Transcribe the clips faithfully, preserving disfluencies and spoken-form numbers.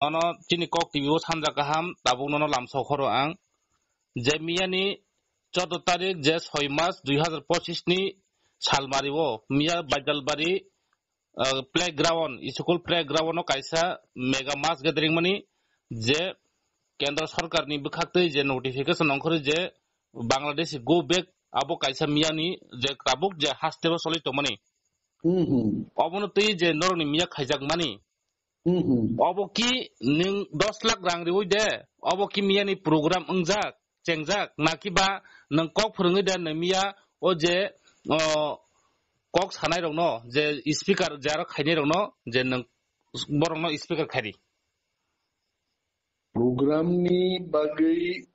Ono chini kok T V o sanja kaham, tabuk nono lamsok horo ang. Je miyani choudo tarik je soi mas dui hazar pochis ni salmari o miya Baijalbari, ah, playground, school playground o kaisa mega mass gathering mani je kendra sarkar ni bwkhak twi je notification ongkhorwi je Bangladesh go back abo kaisa miyani je tabuk je haste o choli tongmani. Hmm, hmm. Obono twi je norokni miya khaijak mani. Hmm, hmm. Obo ki nwng dos lakh rang riwi de, obo ki miyani program wngjak, chengjak, nakiba nwng kok phwrwngwi de nwng miya o je, o, kok sanai rokno, je speaker je aro khainai rokno, je nwng borokno speaker khairi. Program ni bagwi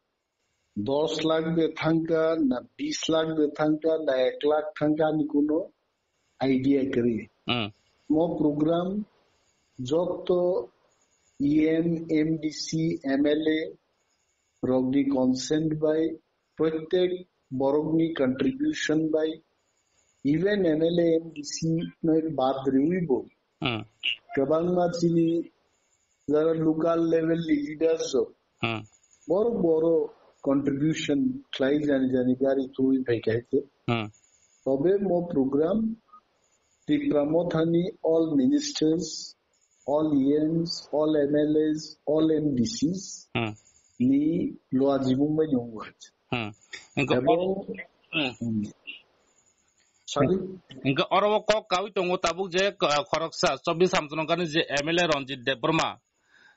dos lakh de thangka, na bis lakh de thangka, na ek lakh thangka, ani kuno idea kwrwi. Hmm. Mo program jotto E M, M D C, M L A rokni consent bai, prottek borokni contribution bai, even M L A, M D C no bad riwi bo. Hmm. Kwbangma chini jara local level ni leaders rok Hmm. borok borok contribution khlai jani jani gari twi phai khe. Hmm. Tobe mo program Tipra Mothani all ministers, all E Ms, all M L As, all M D Cs Hmm. ni lua jibung bai nung waj. Hmm. Engko Ebong, or-, hmm. Hmm. Sorry? Engko oro o kok kawi tongo tabuk je, uh, khoroksa chobbish Samsonogani je M L A Ranjit Debbarma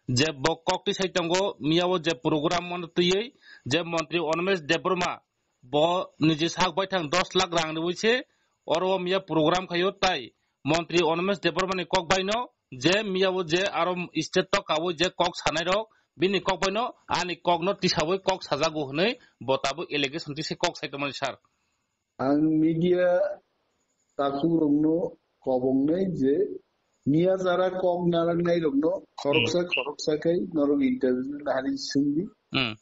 je bo kok twi sai tongo miya o je program mano twiwi je montri Animesh Debbarma bo niji sak baithang dos lakh rang riwi se oro o miya program khaio tai montri Animesh Debbarma ni kok baino je miya o je aro state to kawi je kok sanai rok bini kok baino ani kok no tisawi kok sajago hwnwi bo tabuk allegation twi se kok sai tongmani sir. Ang media takhuk rokno kobongnai je miya jara kok narwknai rokno khoroksa Hmm. khoroksa khai norok interview nahari singdi. Hmm.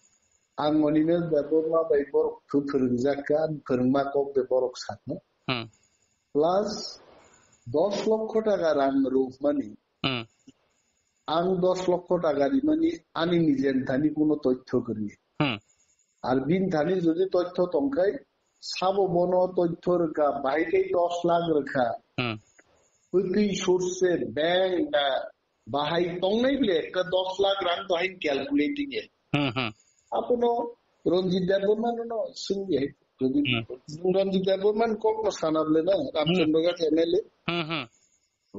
Ang Animesh Debbarma bai borok phu-, phwrwngjak kha, ang phwrwngma kok de borok sakno. Hmm. Plus dos lokho taka rang rwmani. Hmm. Ang dos lokho taka rimani ani nijen thani kuno toithyo kwrwi. Hmm. Ar bin thani jodi toithyo tongkhai, sabo bono toithyo rwkha, bahai khe dos lakh rwkha. Hmm. Pwtwi source bank na bahai tongnai bile ekta dos lakh rang to hain calculating e. Hmm, hmm. Abono Ranjit Debbarma no swngwi hai. Jodi Hmm. Ranjit Debbarma ni kok no sana bile na, Ramchandra Ghat M L A. Hmm, hmm.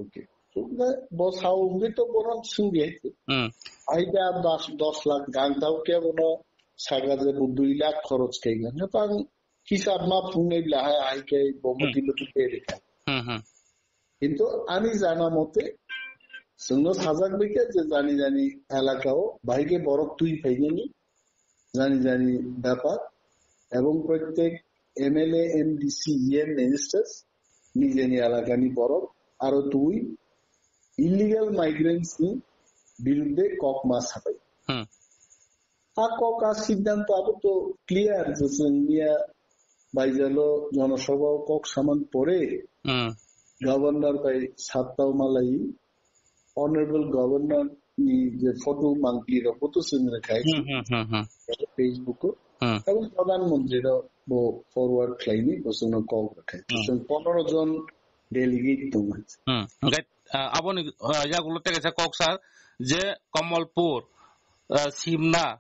Okay. Sukna bo sao hwnkhe to bono swngdi hai. Hmm. Ai da dos, dos lakh gang tao khe bono saka je bo dui lakh khoroj khaina. Hwnkhe ang hisab ma phungnai bla hai, hai khe bo Hmm. moti moti khe rikha. Hmm, hmm. Kintu ani jana mote, chwngno sajak bai khe je jani jani elaka o bahai khe borok twi phainani, jani jani bepar, ebong prottek M L A, M D C, E M ministers, nijeni elakani borok, aro twi illegal migrants ni birudde kok ma sabai. Hmm. A kok a siddhanto abo to clear je chwng miya Baijalo jonosabha o kok saman pore Hmm. Governor bai sattao malai Honorable Governor ni je photo mangpli rok bo to chwng rwkha Hmm, hmm, hmm, hmm. Facebook o. Hmm. Tabuk Pradhan Mantri rok bo forward khlaini bo chwngno kok rwkha. Hmm. Chwng pondro jon delegate tongo. Hmm. Hwnkhe, ah, aboni, ah, yagulo tei kaisa kok sir je Kamalpur, ah, Simna,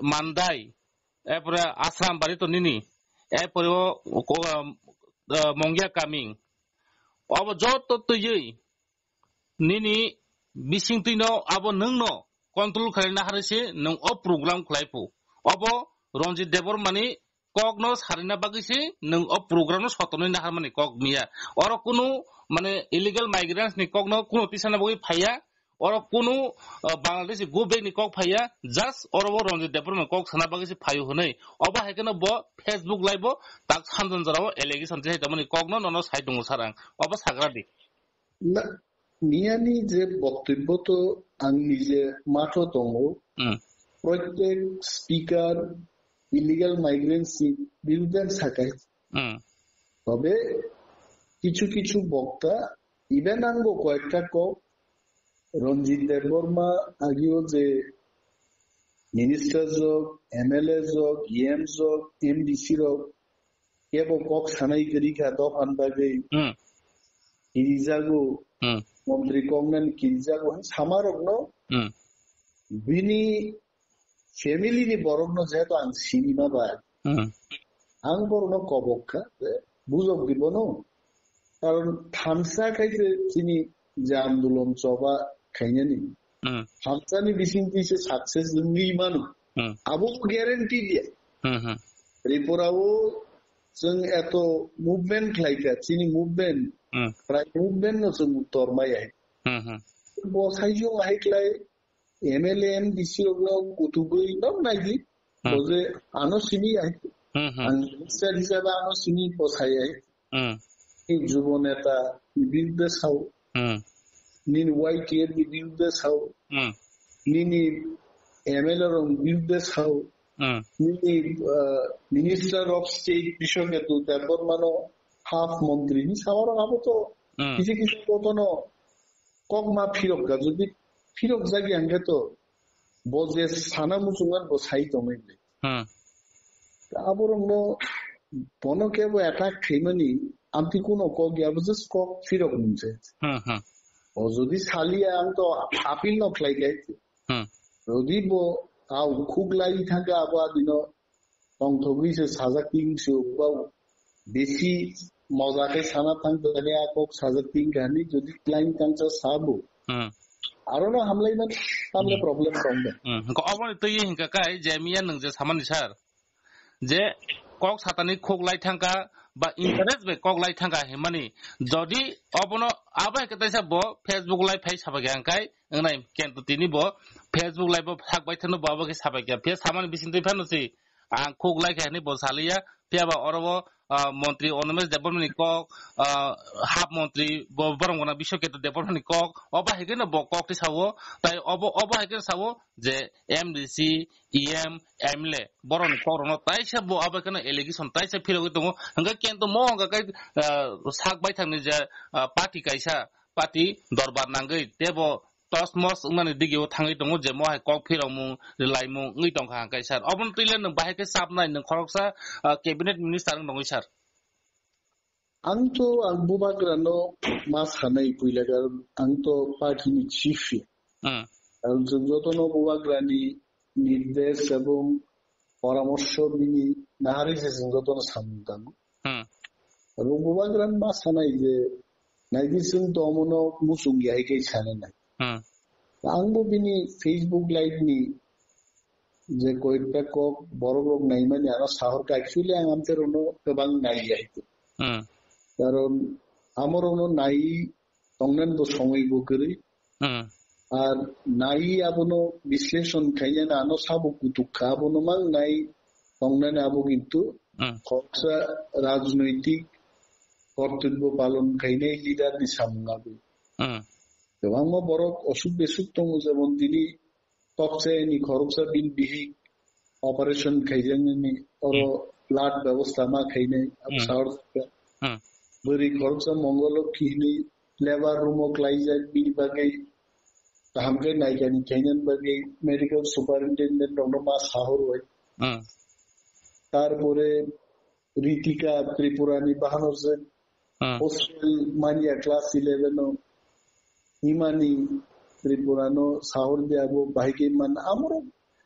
Mandai, erpore Asrambari to nini, erpore o ko-, ah, Mongia Kaming. Abo joto twiwi nini bising twino abo nwngno control khlaina harwi se nwng o program khlai phu. Obo Ranjit Debbarma ni kokno sarina bagwi se nwng o program no sotonwi naharmani kok miya. Oro kunu mane illegal migrants ni kokno kunu tisana bagwi phaiya. Oro kunu, uh, Bangladesh go back ni kok phaiya. Just oro bo Ranjit Debbarma ni kok sana bagwi se phaio hwnwi. Obo hai kheno bo Facebook live o tak sanjan jora o allegation tisai tongmani kokno nono sai tongo sir ang. Obo sagra di. Na, miyani je boktobbo to ang nije matho tongo. Hmm. Prottek speaker illegal migrants ni birudde sakai. Hmm. Tobe kichu kichu bokta, even ang bo koyekta kok Ranjit Debbarma agio je minister jok, M L A jok, E M jok, M D C rok, kebo kok sanai kwrwi kha dophan bagwi Hmm. kirijago, Hmm. montri kok nani kirijago, samarokno Hmm. bini family ni borokno jehetu ang sini ma bai. Hmm. Ang borokno kobok kha, je bujok di bono. Karon thansa khai je chini je andolon choba khainani. Hmm. Thansa ni bising twi se success wngwi mano. Hmm. Abo guarantee dia. Hmm, hmm. Tripura o chwng eto movement khlai kha, chini movement, Hmm. prai movement no chwng tor mai ai. Hmm, hmm. Bo sai jong hai khlai M L A, M D C rokno kutugwi nok naidi. Hmm. Bo je ano sini ai. Hmm, hmm. Ang minister hisabe ano sini bo sai ai. Hmm. Ni jubo neta ni birudde sao. Hmm. Nini Y T F ni birudde sao. Hmm. Nini M L A rok birudde sao. Hmm. Nini, uh, Minister of State Biswaketu Debbarmano half montri ni samarok abo to Hmm. kisi kisi kotono kok ma phirok ga, jodi phirok jagi hangke to bo je sana muchungan bo sai tongwi le. Hmm. Aborokno bono kebo attack khaimani amtwi kuno kok ya, bo just kok phirok mungse. Hmm, hmm. O jodi saliya ang to appeal no khlai khe. Hmm. Jodi bo au khuklai thangkha abo adino tongthogwi se sajak ting se ba besi moja khe sana thang tani a kok sajak ting kani jodi client tangsa sabo. Hmm. Aro no hamlai man hamle Hmm. problem tong de. Hmm. Ko obo ni twi hinka kai je miya nung je samani sir. Je kok satani khok lai thangka ba interest bai kok lai thangka himani. Jodi obono abo hai khe taisa bo Facebook live phai sabai khe angkai wngnai kento tini bo Facebook live bo sak bai thano bo abo khe sabai khe. Phiya samani bising twi phano si ang khok lai khe hini bo saliya. Phiya ba oro bo, ah, montri Animesh Debbarma ni kok, ah, hap montri bo borong gona Biswaketu Debbarma ni kok. Obo hai khe no bo kok ti sawo. Tai obo, obo hai khe sawo je M D C, E M, M L A, borokni kokrokno taisa bo abo kheno allegation taisa phirogwi tongo. Hwnkhe kento mo hwnkha khe, ah, sak baithangni je, ah, party kaisa, party dorbar nangwi tebo tosmos wngnani digio thangwi tongo je mo hai kok phirokmung, rwlaimung wngwi tongkha hwnkhe sir. Oboni twile nwng bahai khe chapnai nwng khoroksa, ah, cabinet minister wng tongwi sir. Ang to ang bubagrano ma sanai puila, karon ang to party ni chief ya. Hmm. Karon chwng jotono bubagrani nirdesh ebong poramorso bini nahari se chwng jotono samung tango. Hmm. Ebong bubagrani ma sanai je naidi chwng to omono muchung ya hai khe sanai nai. Hmm. Ang bo bini Facebook live ni je koyekta kok borok rok naimani ano sahor kha, actually ang amte rokno kwbang naiya. Hmm. Karon amorokno nai tongnan bo somoi bo kwrwi. Hmm. Ar nai abono bisleshon khainani ano sabo kutuk kha, abono mang nai tongnani abo kintu Hmm. khoroksa rajnoitik kortobbo palon khainai leader ni samung abo. Hmm. Kwbangma borok osuk besuk tongo, jemon tini tokchayani khoroksa bini bihik operation khaijaknani oro Hmm. blood bebosta ma khainai abo Hmm. sahor jakha. Hmm. Bwrwi khoroksa Mongolokhi hinwi labor room o klaijak, bini bagwi kaham khe naikani khainani bagwi medical superintendent rokno ma sahor bai. Hmm. Tarpore Ritika Tripurani bahanor je Hmm. hostel manya class eleven o himani Tripurano sahor dia bo bahai khe man amoro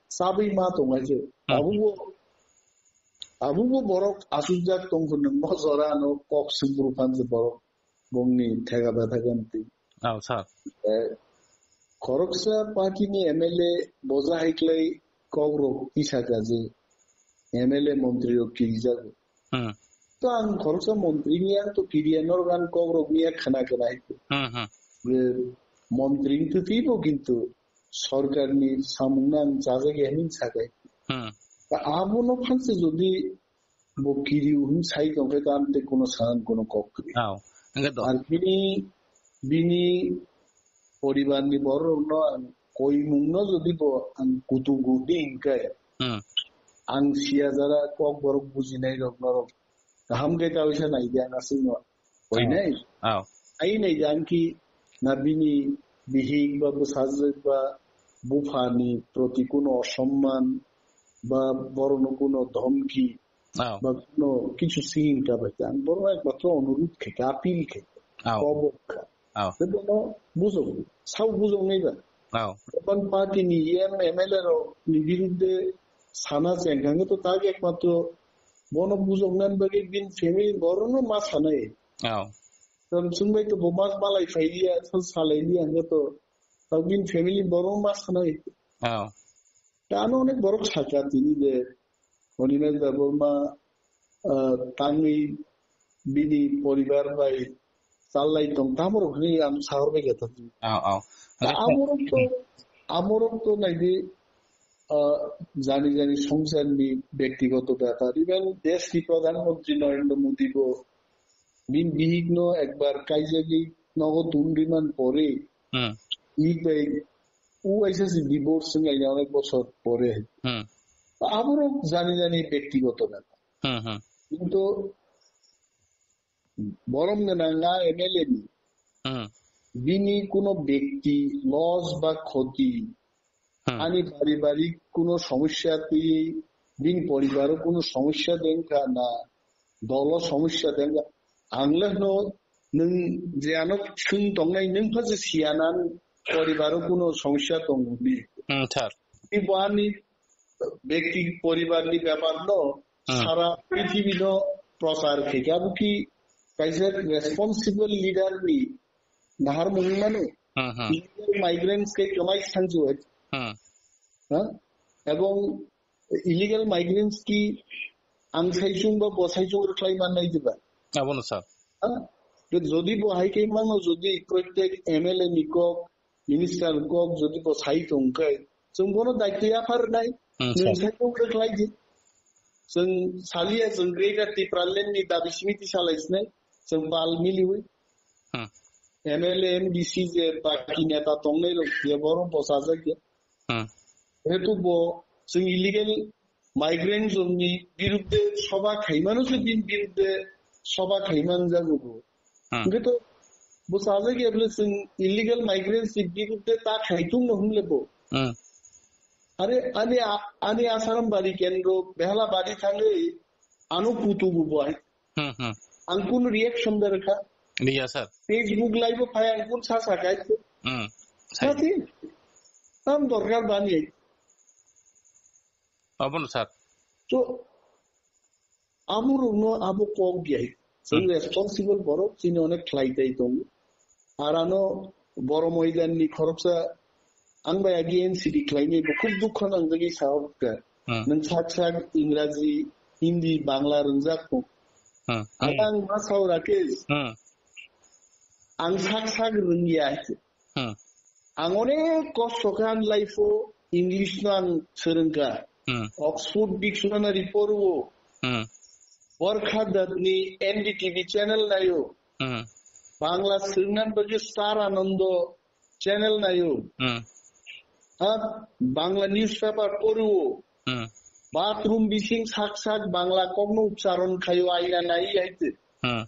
sabai ma tongai je. Hmm. Abubo, abubo borok asukjak tongkhu nang mo jora ano kok singpuru phan je borok bongni thega betha ganti. Oh, sir. Eh, khoroksa party ni M L A boja haiklai kok rok tisaka je M L A montri rok kirijago. Hmm. To ang khoroksa montri ni ang to kiriya norok ang kok rok ni khana khana hai. Hmm, hmm. Je montri ni to twibo kintu sorkar ni samung nang chajak ya hin sakai. Hmm. Ta abo no phanse jodi bo kiri hwn sai tong khe ta amte kuno sanan kuno kok kwrwi. Aw. Hwnkhe to. Ar bini, bini poribar ni borok rok no ang koimung no jodi bo ang kutung kundi hwnkhe Hmm. ang siya jara kok borok bujinai rok norok kaham khe ta oisa nai dia ang aswk no. Aw. Koinai. Aw. Ai nai dia ang ki na bini bihik ba bwsajwk ba buphani proti kuno osomman ba borokno kuno dhomki Oh. ba kuno kichu singin ka bai ta. Ang borokno ekmatro onurudh khai ka, appeal khai ka, Oh. kobok kha. Oh. Tei bono bujok, sao bujok nai ba. Oh. Bang party ni E M, M L A rok ni birudde sana chengkha, to tak ekmatro bono bujok nan bagwi bin family borokno ma sanai. Oh. Tong chwng bai to bo ma malai phai liya, so salai liya, hwnkhe to, to bin family borok ma sanai. Oh. Ta ano onek borok sakha tini de, Animesh Debbarma, ah, tangwi bini poribar bai chalai tong, tamo rok hwnwi ang sahor bai kha tong. Oh, oh. Ta amorok to, amorok to naidi, ah, jani jani songsarni bektigoto bepar. Even desh ni Pradhan Mantri Narendra Modi bo bini bihikno ekbar kaijagwi nogo tun riman pore, Hmm. bihik bai u aisa se divorce wnglaina onek bochor pore. Hmm. Aborok jani jani bektigoto bepar. Hmm, hmm. Kintu borom gwnang a M L A ni Hmm. bini kuno bekti loss ba khoti Hmm. Ani paribarik kuno somosya twi, bini poribaro kuno somosya dengkha na, dolo somosya dengkha. Ang le hwno nwng je ano chwng tongnai nwng pha je siya na ani poribaro kuno somosya tongo di. Hmm, sir. Tei bo ani bekti poribarni bepar no Hmm. sara prithibi no prochar khaikha, bo ki kaisa responsible leader ni nahar mungmano. Hmm, hmm. Illegal migrants ke kwmai sanju hai. Hmm. Ha? Ebong illegal migrants ki ang saichung ba bo saichung rwkhlai mannai diba? Abono sir. Ha? Jodi bo hai khe mano, jodi protek M L A ni kok, minister ni kok jodi bo sai tong khe, chwng bono daitwi yaphar nai. Hmm, nwng sir. Saichung rwkhlai di. Chwng saliya, chwng Greater Tipraland ni dabi simi tisa lai sinai, chwng bal miliwi. Hmm. M L A, M D C je baki neta tongnai rok je borok bo chajak ya. Hmm. Hetu bo chwng illegal migrant rokni birudde soba khaimano se bini birudde soba khaiman jago bo. Hmm. Hwnkhe to bo chajak ya bole chwng illegal migrants ni birudde ta khaitung no hwnle bo. Hmm. Are ani a-, ani Asaram bari kendro Behala bari thangwi ano kutubu bo hai. Hmm, hmm. Ang kun reaction da rakha. Iya, sir. Facebook live o phai ang kun sa sa kai. Hmm. Sa si. Tam dorkar bani. Abono, sir. To, amurokno abo kok diya. Chwng Hmm. responsible borok, chini onek khlai tai tongo. Ar ano Boro Moidan ni khoroksa ang bai agi N C D khlainai bo khub dukho nangjagwi sa hor kha. Hmm. Nwng sak sak Ingraji, Hindi, Bangla rwngjak tong. Hmm. Ang, Hmm. ang ma sao Rakesh. Hmm. Ang sak sak rwngya. Hmm. Ang onek kosto kha ang life o English no ang swrwngkha. Hmm. Oxford Dictionary porwo. Hmm. Borkha Dutt ni N D T V channel nayo. Hmm. Bangla swrwngna bagwi Star Anando channel nayo. Hmm. Ha, Bangla newspaper porwo. Hmm. Bathroom bising sak sak Bangla kokno uchcharon khayo aina nai haite. Hmm.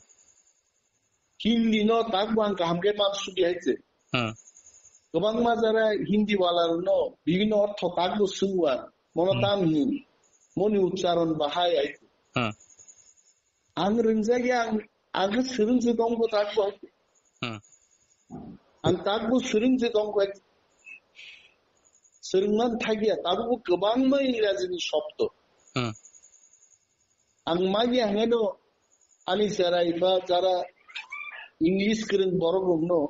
Hindi no takbo ang kaham khe ma sugi hai se. Hmm. Kwbangma jara Hindi wala rokno bibhinno ortho takbo swngo ang. Mono Hmm. Tam hin. Moni uchcharon bahai hai se. Hmm. Ang rwngjak ya ang, ang khe swrwng se tongbo takbo hai se. Hmm. Ang takbo swrwng se tongbo hai se. Swrwngman thakya, tabukbo kwbangma Ingrajini shobdo. Hmm. Ang manya hwnwi no ani chara ipha chara English kwrwng borok rokno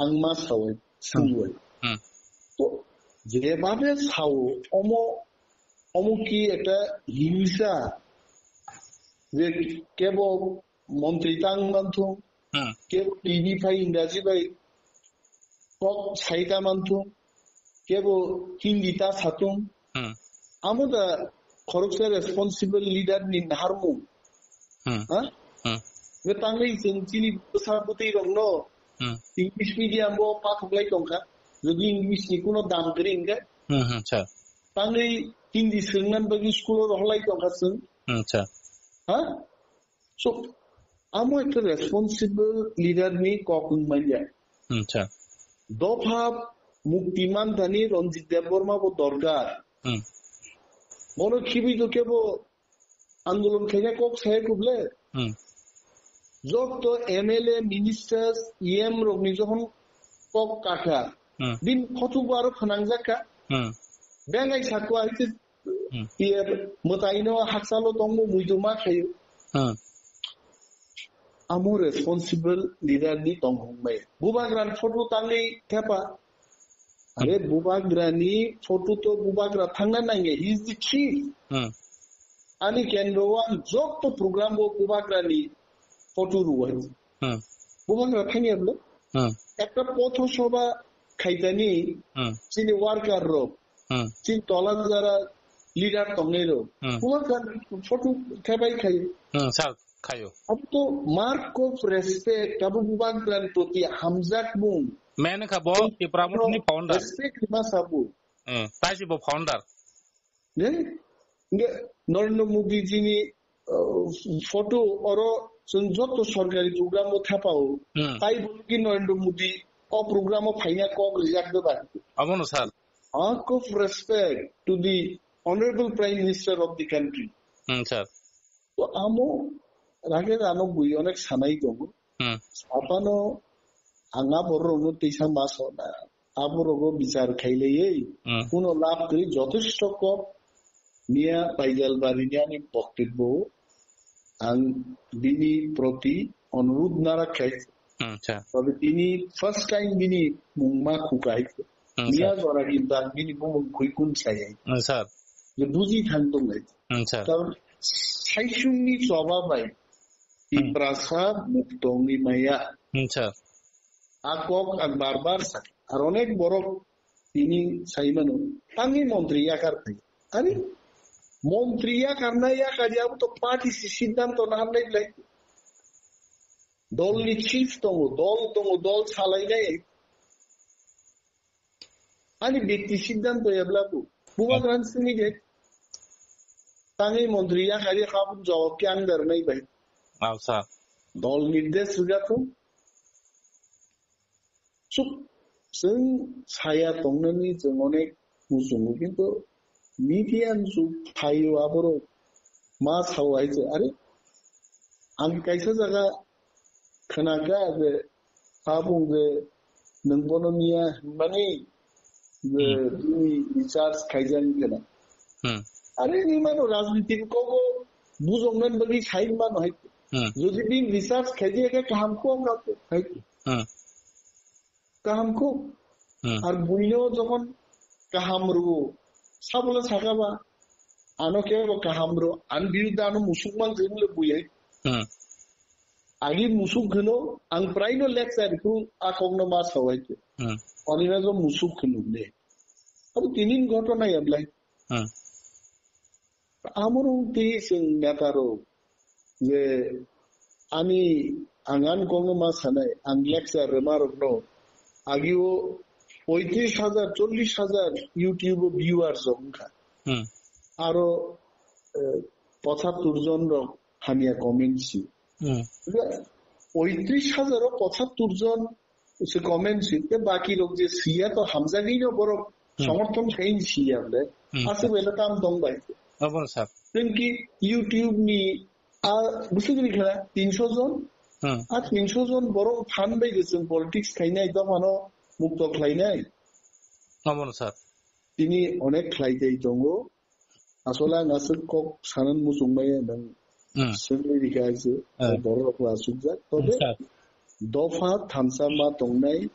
ang ma sawi, sungwi. Hmm. To, jebhabe sao, omo, omo ki ekta hingsa, je kebo montri tang manthung, Hmm. kebo T V phai Ingraji bai kok sai ta manthung, kebo Hindi ta satung. Hmm. Amo da khoroksa responsible leader ni naharmung. Hmm. Ha? Hmm. Nge tangwi chwng chini bwsa bwtwi rokno Hmm. English medium bo pathoklai tongkha. Jodi English ni kuno dam kwrwi hwnkhe, Hmm, hmm, sir. tangwi Hindi swrwngna bagwi school o rohorlai tongkha chwng. Hmm, sir. Ha? So, amo ekta responsible leader ni kok wng manya. Hmm, sir. Dopha mukti manthani Ranjit Debbarma bo dorkar. Hmm. Bono khibi to kebo andolon khaina kok saya kuble. Hmm. Jotto M L A, ministers, E M rokni jokhon kok kakha. Hmm. Bin photo bo aro phanangjak kha. Hmm. Bengai sakwa hite Hmm. Iye mwtaino haksalo tongbo muitu ma khayo. Hmm. Amo responsible leader ni tong hongmai. Bubagrani photo tangwi thepa. Are bubagrani photo to bubagra thangna nange. He is the chief. Hmm. Ani kendro ang jotto program bo bubagrani photo ruwai. Hmm. Bubagra thangya blo. Hmm. Ekta potho soba khaitani Hmm. chini worker rok. Hmm. Chini tola jara leader tongnai rok. Hmm. Bubagra photo thepai khai. Hmm, sir, khayo. Abo to mark of respect, abo bubagrani proti hamjakmung. Men kha bo Tipra Motha ni founder. Respect rima sabu. Hmm, tai si bo founder. Ne? Nge Narendra Modi jini, uh, photo oro chwng jotto sorkari program o thepao. Hmm. Tai bolo ki Narendra Modi o program o phaina kok rijak de ba. Abono sir. Mark of respect to the Honorable Prime Minister of the country. Hmm, sir. To amo rage rano bui onek sanai tongo. Hmm. Sapano ang a borok no teisa ma sona. Aborogo bichar khailaiwi Hmm. kuno lab kwrwi jotosto kok miya Baijalbarini ani boktobbo ang bini proti onurudh narak khai. Hmm, sir. Tobe bini first time bini mungma khukai. Hmm, miya sir. Jora kintu ang bini bumung khuikun sayai. Hmm, sir. Je buji thang tonglai. Hmm, sir. Tar saisungni choba bai Hmm. Tiprasa muktongni maya. Hmm, sir. A kok ang bar bar sa. Ar onek borok tini sai mano. Tangwi montri yakar phai. Ani montri yakar na yakar ya to party si siddhanto na hamlai blai. Dol ni chief tongo, dol tongo, dol salai nai. Ani bekti siddhanto ebla bu. Bubagrani simi de. Tangwi montri yakar ya kabun jawab ki ang dar nai bai. Aw, sir. Dol nirdesh riga to. Chuk, chwng saya tongnani chwng onek muchungo, kintu media ni chuk phaio aborok ma sao hai se, are, ang kaisa jaga khwnakha je, tabuk je nwng bono niya hinmani je Hmm. bini recharge khaijak khwna. Hmm. Are ni mano rajniti kogo bujoknani bagwi sai mano hai. Hmm. Jodi bini recharge khaijak khe kaham kok hai. Hmm. Kaham kok. Hmm. Ar buino jokhon kaham rwo, sabole sakaba, ano kebo kaham rwo, an biruddhe ano musuk man jemle buye. Hmm. Agi musuk hino, ang praino lecture ku a kokno ma sawai ke. Hmm. Onina jo musuk hino ne. Abo tinin ghotona yablai. Hmm. Amoro twi chwng neta rok je ani ang ani kokno ma sanai, ang lecture rwma rokno agio poitris hajar, chollish hajar YouTube o viewers rok wngkha. Hmm. Aro, eh, pochattor jon rok hamya comment si. Hmm. Poitris hajar o pochattor jon se comment si, te baki rok je siya to hamjagwi no borok Hmm. somorthon khain siya le. Hmm. Aswk bela tam tong bai. Obo sir. Tengki YouTube ni a busugri khana tinsho jon. Hmm. A tinsho jon borok phan bai je chwng politics khainai dophano mukto khlainai. Obo sir. Tini onek khlai jai tongo. Asole ang aswk kok sanan muchung maya nang Hmm. sengwi rikha hai se, Hmm. borok rok asukjak. Tobe Hmm, sir. Dopha thansa ma tongnai,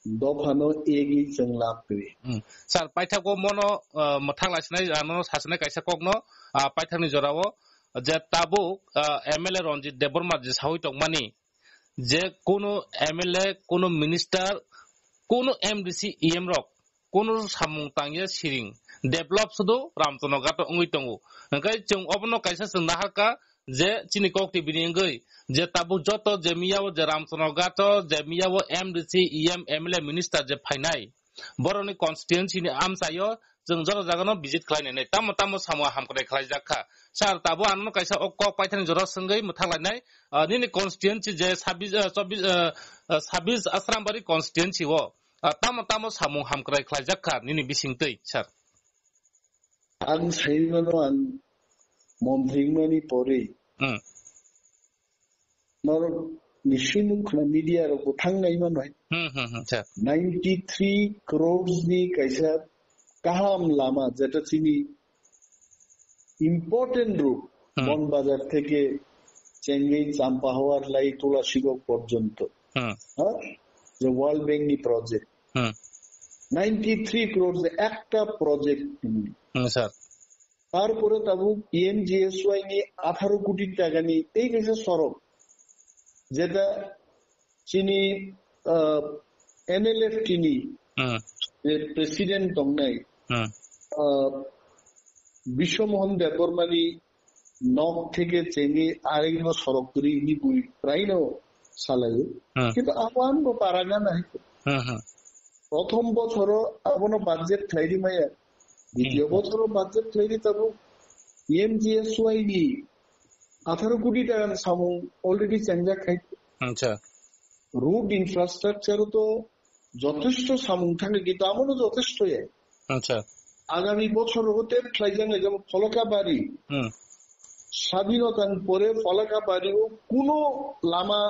dophano egwi chwng lab kwrwi. Hmm. Sir, paithago mono, uh, mwthang laisinai, ano sasinai kaisa kokno, uh, paithakni jorao, je tabuk, uh, M L A Ranjit Debbarma je sawi tongmani, je kunu M L A, kunu minister, kunu M D C, E M rok, kunu samung tangya siring, develop sudu Ramchana Ghat wngwi tongo. Hwnkhe chwng obono kaisa chwng naharkha je chini kok twi bini wngwi je tabuk joto je miyao je Ramchana Ghat o je miyao M D C, E M, M L A, minister je phainai, borokni constituency ni amchaio chwng joto jagano visit khlainai, tamo tamo samung hamkrai khlaijak kha. Sir, tabuk ano kaisa o kok paithakni jora swngwi mwthang lainai, ah, nini constituency je sabis, ah, chobis, ah, ah, sabis Asrambari constituency o Ah, tamo tamo samung hamkrai khlaijak kha nini bisingtwi, sir? Ang sai mano ang montri wngmani pore Hmm. norok ni sui nukha media rok bo thang nai mano hai. Hmm, hmm, hmm, sir. Ninety three crores ni kaisa kaham lama jeta chini important route Hmm. Bonbazar theke Chengei Champahawar lai Tulasigok porjonto. Hmm. Ha? Je World Bank ni project. Hmm. Ninety three crores ekta project. Hmm, sir. তারপরে তাবুক PMGSY ni আঠারো কোটি টাকা ni tei kaisa sorok, jeta chini, ah, NLFT ni Hmm. je president tongnai, Hmm. ah, Biswamohan Debbarma ni nok theke chengwi arekno sorok kwrwi ni bui praino salaio. Hmm. Kintu abo ang bo paragana hai. Hmm, hmm. Prothom bochoro abono budget khlai di maya. Ditiyo Hmm. bochoro budget khlai di tabuk P M G S Y ni atharo koti taka ni samung already chengjak khai. Acha. Road infrastructure to jothesto samung thangwi, kintu abono jothesto ya. Acha. Agami bochor o tep khlaijak nai, jemon Pholakabari. Hmm. Sadinota ni pore Pholakabari o kuno lama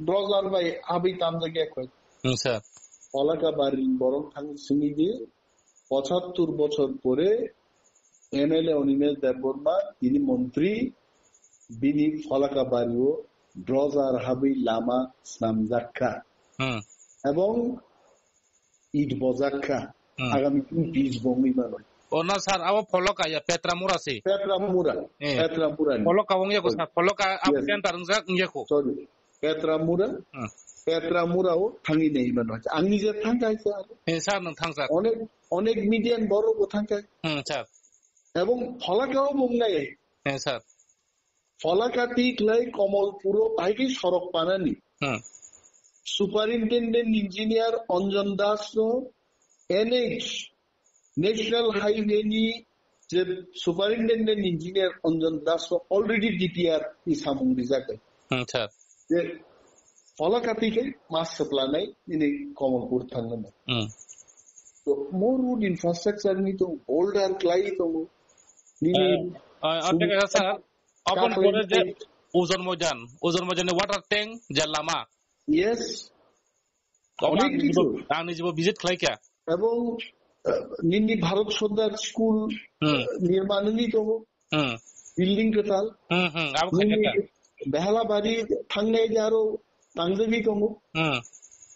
drojar bai habwi tamjak ya koi. Acha. Pholakabari borok thang simi di, pochattor bochor pore M L A Animesh Debbarma, tini montri, bini Pholakabari o drojar habwi lama snamjak kha. Hmm. Ebong it bojak kha. Hmm. Agami din bis bongwi mano. O na sir, abo Pholaka ya, Petramura se? Petramura. Eh. Petramura ni. Pholaka wng yako sir, Pholaka abo Yes. center wngjak wng yako. Sorry. Petramura. Hmm. Petramura o thangwi nai mano. Ang nije thangkha sir. Eh, sir, nwng thang sir. Onek, onek media ni borok bo thangkha. Hmm, sir. Ebong Pholaka o bo wngnai. Eh, sir. Pholaka twi khlai Komolpuro bahai khe sorok panani. Hmm. Superintendent Engineer Anjan Das no N H, National Highway ni je Superintendent Engineer Anjan Das no already D P R ni samung rijak. Hmm, sir. Je Pholaka twi khe mas swplanai ini Komolpur thangnani. Hmm. To mo road infrastructure ni to boulder khlai tongo. Nini Eh, eh, sum- eh, sir, Aboni pore je Kakhwlai Ojon Moidan, Ojon Moidan ni water tank, je lama. Yes. Obo Onek ang nijibo, kichu. Ang nijibo visit khlai kha. Ebong, eh, nini Bharat Sardar School, Hmm. eh, nirman wngwi tongo. Hmm. Building kwtal. Hmm, hmm, abo khaikha Nini ta. Behalabari thangnai je aro tangjagwi tongo. Hmm.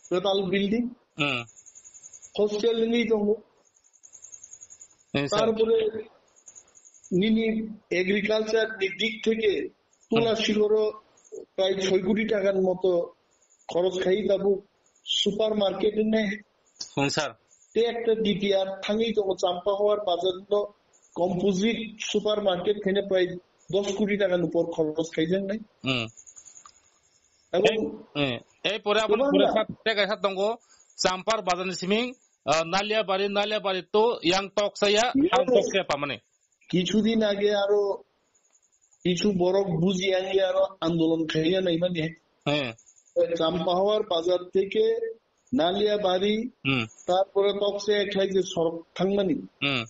Kwtal building. Hmm. Hostel wngwi tongo. Eh, sir. তারপরে nini agriculture ni dik theke Tula Hmm. Sigoro prai soi koti takar moto khoroch khai tabuk supermarket wngnai. Hmm, sir. Te ekta D P R thangwi tongo Champahawar bazar no composite supermarket khaina prai dos koti taka ni upor khoroch khaijaknai. Hmm. Ebong Eh, eh, ei pore aboni Tubang pore na. Sir, te kaisa tongo, Champar bazar ni siming, ah, Naliabari, Naliabari to yang tok saya, Yes. Ang tok saya pamani. Kichudin age aro kichu borok buji ang aro andolon khaiya nai mani. Eh. Champahawar bazar theke Naliabari, Hmm. tarpore tokse ekhlai je sorok thangmani. Hmm.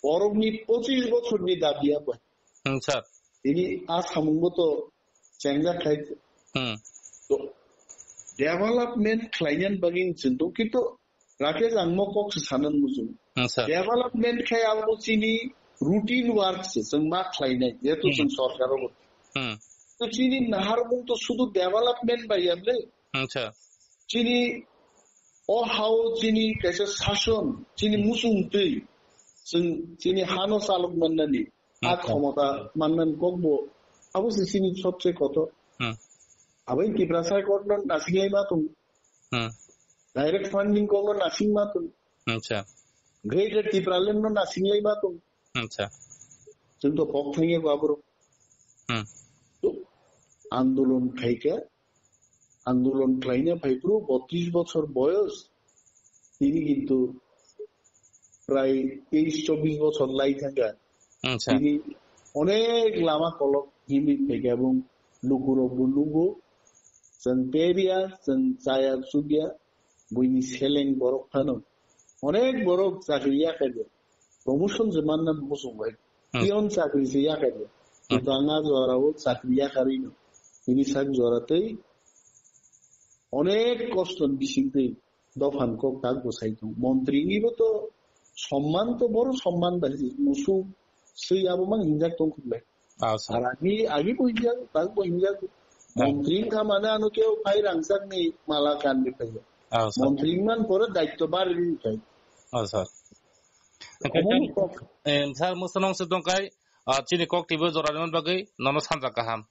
Borokni pochish bochorni dabi abo. Hmm, sir. Tini a samungo to chengjak khai. Hmm. To development khlainani bagwi chwng to, kintu Rakesh ang mo kok se sanan muchung. Hmm, sir. Development khai abo chini routine work se chwng ma khlainai, jehetu Hmm. chwng sorkar o. Hmm. To chini naharmung to sudu development bai ya le. Hmm, sir. Chini o hao chini kaisa sason, chini muchung twi, chwng chini hano chalok mannani, a Hmm. khomota mannani kokbo, abo se chini sobse kotor. Hmm. Abo Tiprasa kokno nasinglai ma tong. Hmm. Direct funding kokno nasing ma tong. Acha. Greater Tipraland no nasinglai ma tong. Acha. Chwng to kok thangya ko abro. Hmm. To andolon khaikha, andolon khlaina phaiphuru botris bochor boyos, tini kintu prai teis chobbish bochor lai thangkha. Acha. Tini onek lama kolok himwi phaikha, ebong lukurokbo nugo, chwng pebya, chwng chaya chukya, Buini seleng borok phano. Onek borok chakri yakarya. Promotion je manna muchung bai. Hmm. Pion chakri je yakarya. Hmm. Banga jorao chakri yakarino. Ini sak joratei onek kosto ni bisingtei dophan kok tak bwsai tong. Montri ni bo to somman to boro somman bai musu sui abo mang hinjak tong khuble. Ah, sir. Ar agi, agi bo hinjak, tak bo hinjak. Hmm. Montri wngkha mane ano keo phai rangchak ni mala kan di phai. Ah, sir. Montri man pore daityo bari di phai. Ah, sir. Omo ni kok. Em, sir, musulung se tongkai, ah, chini kok tibo jora ni bagwi nono sanjak kaham.